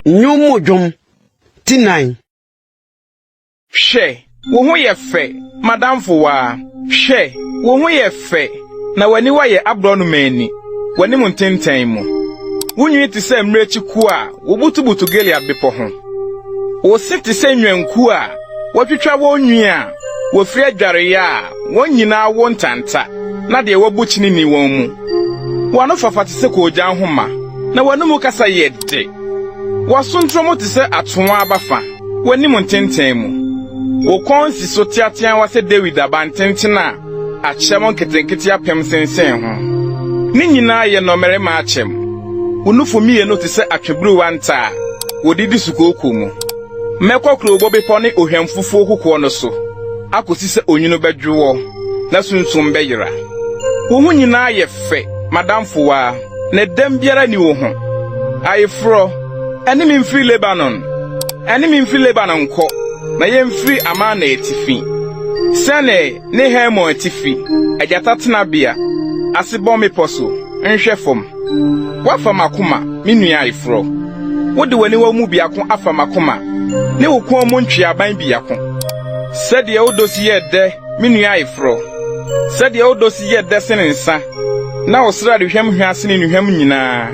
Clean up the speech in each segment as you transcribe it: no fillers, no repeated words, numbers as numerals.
Nnwom mu dwom ti nan. Hwɛ, wo ho yɛ fɛ, m'adamfowaa! Hwɛ, wo ho yɛ fɛ, na w'aniwa yɛ aborɔnoma ani, w'anim ntentan mu. Wo nwi te sɛ mmirekyi kuw a wobutubutu Gilead bepɔ ho. Wo se te sɛ nnwankuw a wɔatwitwa wɔn nwi a wɔfiri adwareyɛ a wɔn nyinaa wo ntanta na deɛ wabu kyene nni wɔn mu. W'anofafa te sɛ koogyan nhoma, na w'anomu kasa yɛ de. W'asontorɔmu te sɛ atoaa aba fa, w'anim ntentan mu. Wo kɔn si so teateawa sɛ Dawid abantenten a akyɛm nketenkete apem sensɛn ho. Ne nyinaa yɛ nnɔmmarima akyɛm. Wo nufu mmienu te sɛ atweburuwa nta a wɔde di sukooko mu. Mɛkɔ kurobo bepɔ ne ohwamfufuo kokoɔ no so akosi sɛ onwunu bɛdwo wɔ na sunsum bɛyera. Wo ho nyinaa yɛ fɛ, m'adamfowaa, na ɛdɛm biara nni wo ho. Ayeforɔ, ɛne me mfiri Lebanon, ɛne me mfiri Lebanon nkɔ, na yɛmfiri Amana atifi, Senir ne Hermon atifi, agyata tenabea, Asebɔn mmepɔ so, nhwɛ fam. Woafa m'akoma, me nua ayeforɔ. Wode w'aniwa mu biako afa m'akoma, ne wo kɔn mu ntweaban biako. Sɛdeɛ wo dɔ si yɛ dɛ, me nua ayeforɔ! Sɛdeɛ wo dɔ si yɛ dɛ sene nsa, na wo sradehwam hwa sene nnuhwam nyinaa!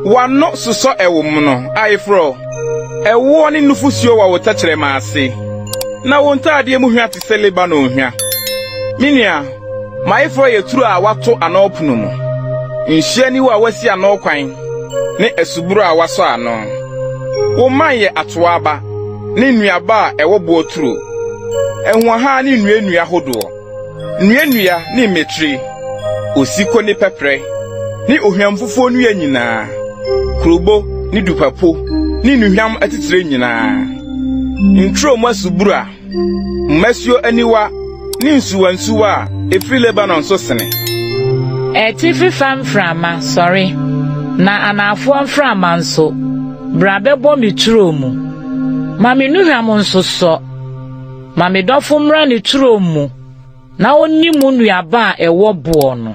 W'ano sosɔ ɛwo mono, ayeforɔ, ɛwoɔ ne nufosuo wɔ wo tɛkyerɛma ase, na wo ntadeɛ mu hwa te sɛ Lebanon hwa. Me nua, M'ayeforɔ yɛ turo a wɔato ano pono mu, nsuo aniwa a wɔasi ano kwan ne asubura a wɔasɔ ano. Wo mman yɛ atoaa aba ne nnuaba a ɛwɔ boɔ turo, ahuahaa ne nnuannua hodoɔ, nnuannua ne mmetire, osiko ne pɛprɛ, ne ohwamfufuo nnua nyinaa, kurobo ne dupapo ne nnuhwam atitire nyinaa, nturo mu asubura. Mmasuo aniwa ne nsuwansuwa a ɛfiri Lebanon so sene. Atifi fam mframa, sɔre, na anafoɔ mframa nso, bra bɛbɔ me turo mu. Ma me nnuhwam nsosɔ. Ma me dɔfo mmra ne turo mu, na ɔnni mu nnuaba a ɛwɔ boɔ no.